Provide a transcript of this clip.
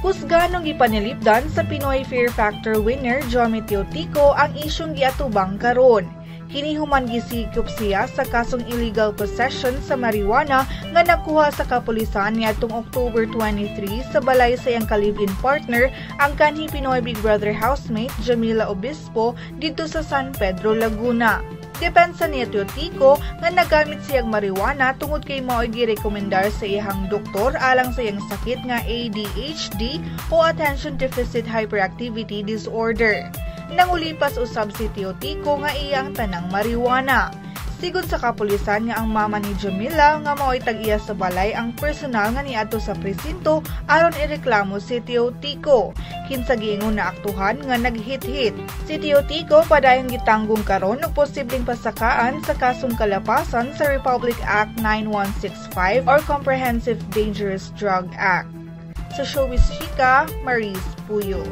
Husganong gipanalipdan sa Pinoy Fear Factor winner Jomy Teotico ang isyong giatubang karon. Kini human gisikop siya sa kasong illegal possession sa marijuana nga nakuha sa kapulisan niadtong October 23 sa balay sa iyang ka-live-in partner, ang kanhi Pinoy Big Brother housemate Jamila Obispo, didto sa San Pedro, Laguna. Depensa ni Teotico nga nagamit siyang marijuana tungod kay mao'y girekomendar sa iyang doktor alang sa iyang sakit nga ADHD o Attention Deficit Hyperactivity Disorder. Nangulipas usab si Teotico nga iyang tanang marijuana. Sigon sa kapulisan nga ang mama ni Jamila, nga mao'y tag-iya sa balay, ang personal nga niadto sa presinto aron ireklamo si Teotico, kinsa giingon na aktuhan nga naghit-hit. Si Teotico padayon gitanggong karon og posibleng pasakaan sa kasong kalapasan sa Republic Act 9165 or Comprehensive Dangerous Drug Act. Sa Showbiz Chika, Maris Puyo.